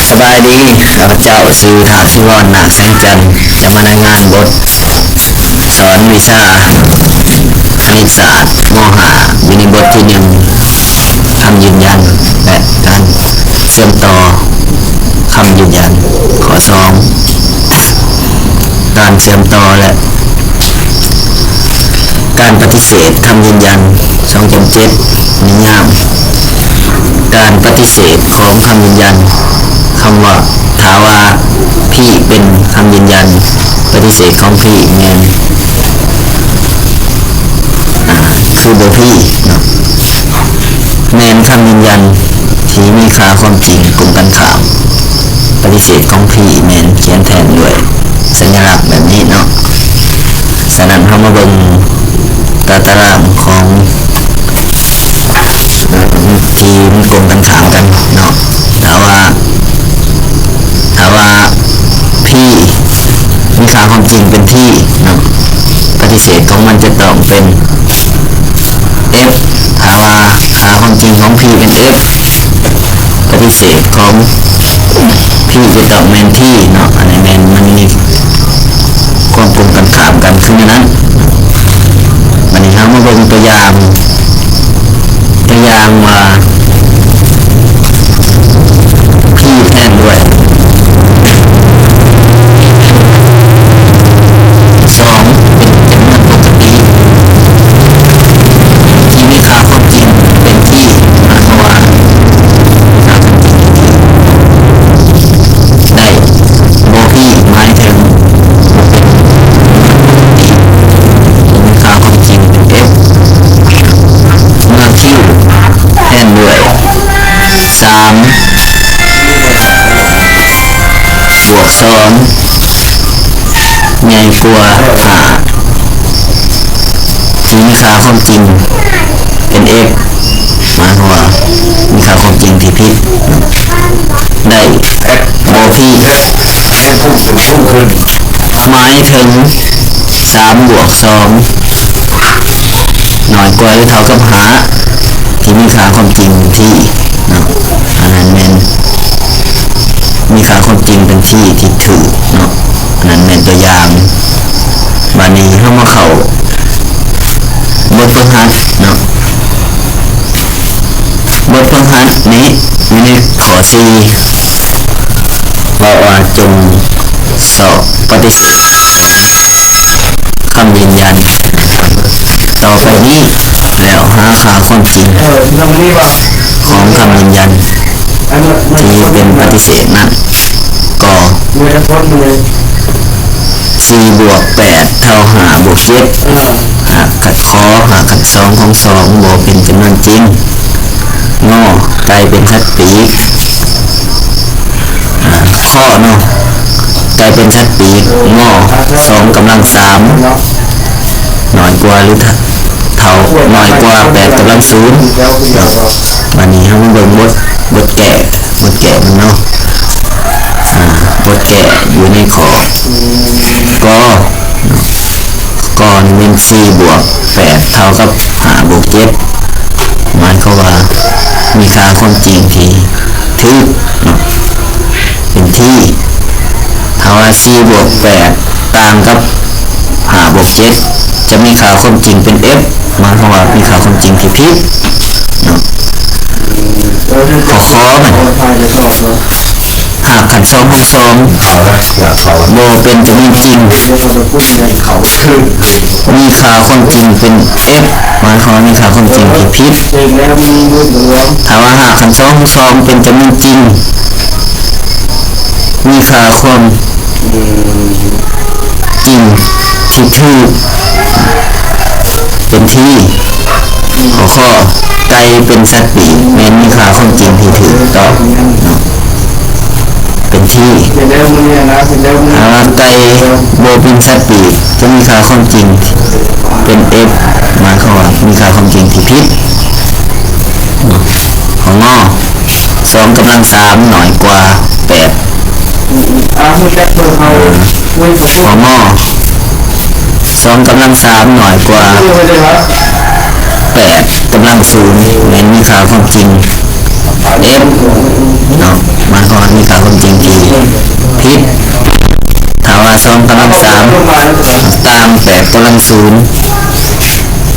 ສະບາຍດີ, ຂ້າພະເຈົ້າຊື່ ທ້າວ ສີວອນ ນາກແສງຈັນ ຈະມາລາຍງານບົດສອນວິຊາຄະນິດສາດ ມໍຫ້າ ຢູ່ໃນບົດທີໜຶ່ງ ຄຳຢືນຢັນ ແລະ ການເຊື່ອມຕໍ່ຄຳຢືນຢັນ. ຂໍ້ສອງ ການເຊື່ອມຕໍ່ ແລະ ການປະຕິເສດຄຳຢືນຢັນ. ສອງຈຸດເຈັດ ນິຍາມການປະຕິເສດຂອງຄຳຢືນຢັນ. ຄຳວ່າ ຖ້າວ່າ P ເປັນຄຳຢືນຢັນ, ປະຕິເສດຂອງ P ແມ່ນ ອາ ຄືບໍ່ P ເນາະ, ແມ່ນຄຳຢືນຢັນທີ່ມີຄ່າຄວາມຈິງກົງກັນຂ້າມ. ປະຕິເສດຂອງ P ແມ່ນຂຽນແທນດ້ວຍສັນຍະລັກແບບນີ້ເນາະ. ສະນັ້ນ ເຮົາມາເບິ່ງຕາຕະລາງຂອງ ທີ່ມັນກົງກັນຂ້າມກັນເນາະ. ຖ້າວ່າ ຖ້າວ່າ P ມີຄ່າຄວາມຈິງເປັນ T ເນາະ, ປະຕິເສດຂອງມັນຈະຕ້ອງເປັນ F. ຖ້າວ່າຄ່າຄວາມຈິງຂອງ P ເປັນ F, ປະຕິເສດຂອງ P ຈະຕ້ອງແມ່ນ T ເນາະ. ອັນນີ້ແມ່ນມັນມີຄວາມກົງກັນຂ້າມກັນຄືແນວນັ້ນ. ບັດນີ້ເຮົາມາເບິ່ງຕົວຢ່າງ ຕົວຢ່າງວ່າ P ແທນດ້ວຍ ສອງ ເປັນຈຳນວນປົກກະຕິທີ່ມີຄ່າຄວາມຈິງເປັນ T ໝາຍຄວາມວ່າ ໄດ້ ບໍ່ P ໝາຍເຖິງ P ມີຄ່າຄວາມຈິງເປັນ F ເມື່ອ Q ແທນດ້ວຍ ສາມ ບວກ ສອງ ໃຫຍ່ກວ່າ ຫ້າ ທີ່ມີຄ່າຄວາມຈິງເປັນ F ໝາຍຄວາມວ່າມີຄ່າຄວາມຈິງທີ່ຜິດ ໄດ້ ບໍ່ P ໝາຍເຖິງ ສາມ ບວກ ສອງ ນ້ອຍກວ່າ ຫຼື ເທົ່າກັບ ຫ້າ ທີ່ມີຄ່າຄວາມຈິງເປັນ T ເນາະ. ອັນນັ້ນແມ່ນມີຄ່າຄວາມຈິງເປັນ T ທີ່ຖືກເນາະ. ອັນນັ້ນແມ່ນຕົວຢ່າງ. ບາດນີ້ເຮົາມາເຂົ້າບົດຝຶກຫັດເນາະ. ບົດຝຶກຫັດນີ້ຢູ່ໃນຂໍ້ສີ່ ເວົ້າວ່າຈົ່ງຊອກປະຕິເສດຄຳຢືນຢັນຕໍ່ໄປນີ້ ແລ້ວຫາຄ່າຄວາມຈິງຂອງຄຳຢືນຢັນທີ່ເປັນປະຕິເສດນັ້ນ. ກໍ ສີ່ບວກແປດເທົ່າຫ້າບວກເຈັດ. ຫາກຂັດ ຂໍ ຫາກຂັດສອງຂອງສອງບໍ່ເປັນຈຳນວນຈິງ. ງໍ ໄກ່ເປັນສັດປີກ. ອາ ຂໍເນາະ ໄກ່ເປັນສັດປີກ. ງໍ ສອງກຳລັງສາມ ນ້ອຍກວ່າ ຫຼື ເທົ່າ ນ້ອຍກວ່າ ແປດກຳລັງສູນ. ບາດນີ້ເຮົາມາເບິ່ງບົດ ບົດແກ້ ບົດແກ້ມັນເນາະ. ອາ ບົດແກ້ຢູ່ໃນຂໍ້ ກໍ ກໍນີ້ແມ່ນ ສີ່ບວກແປດເທົ່າກັບຫ້າບວກເຈັດ ໝາຍຄວາມວ່າມີຄ່າຄວາມຈິງທີ່ຖືກເນາະ ເປັນ T. ຖ້າວ່າ ສີ່ບວກແປດຕ່າງກັບຫ້າບວກເຈັດ ຈະມີຄ່າຄວາມຈິງເປັນ F ໝາຍຄວາມວ່າມີຄ່າຄວາມຈິງທີ່ຜິດເນາະ. ຂໍ້ ຂໍ ມັນ ຫາກຂັດສອງຂອງສອງບໍ່ເປັນຈຳນວນຈິງ ມີຄ່າຄວາມຈິງເປັນ F ໝາຍຄວາມວ່າມີຄ່າຄວາມຈິງທີ່ຜິດ. ຖ້າວ່າຫາກຂັດສອງຂອງສອງເປັນຈຳນວນຈິງ ມີຄ່າຄວາມຈິງທີ່ຖືກເປັນ T. ຂໍ້ ຂໍ ໄກ່ເປັນສັດປີກ ແມ່ນມີຄ່າຄວາມຈິງທີ່ຖືກຕ້ອງເນາະ ເປັນ T. ຖ້າວ່າໄກ່ບໍ່ເປັນສັດປີກ ຈະມີຄ່າຄວາມຈິງເປັນ F ໝາຍຄວາມວ່າມີຄ່າຄວາມຈິງທີ່ຜິດ. ຂໍ້ ງໍ ສອງກຳລັງສາມນ້ອຍກວ່າແປດ. ຂໍ້ ງໍ ສອງກຳລັງສາມນ້ອຍກວ່າແປດກ ລັງສູນແມ່ນມີຄ່າຄວາມຈິງ F ເນາະ ໝາຍຄວາມວ່າມີຄ່າຄວາມຈິງທີ່ຜິດ. ຖ້າວ່າສອງກຳລັງສາມຕ່າງແປດກຳລັງສູນ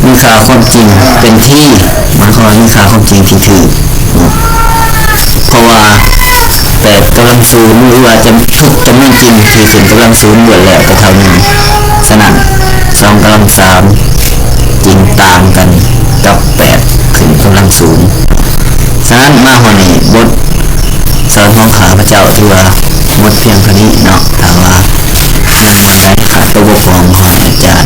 ມີຄ່າຄວາມຈິງເປັນ T ໝາຍຄວາມວ່າມີຄ່າຄວາມຈິງທີ່ຖືກເນາະ ເພາະວ່າແປດກຳລັງສູນ ຫຼືວ່າຈຳ ທຸກຈຳນວນຈິງທີ່ຂຶ້ນກຳລັງສູນລ້ວນແລ້ວແຕ່ເທົ່າໜຶ່ງ. ສະນັ້ນ ສອງກຳລັງສາມຈຶ່ງຕ່າງກັນກັບແປດຂຶ້ນກຳລັງສູນ. ສະນັ້ນ ມາຮອດນີ້ ບົດສອນຂອງຂ້າພະເຈົ້າຖືວ່າໝົດພຽງເທົ່ານີ້ເນາະ. ຖ້າວ່າມີບ່ອນໃດຂາດຕົວບົກຜ່ອງ ຂໍໃຫ້ອາຈານ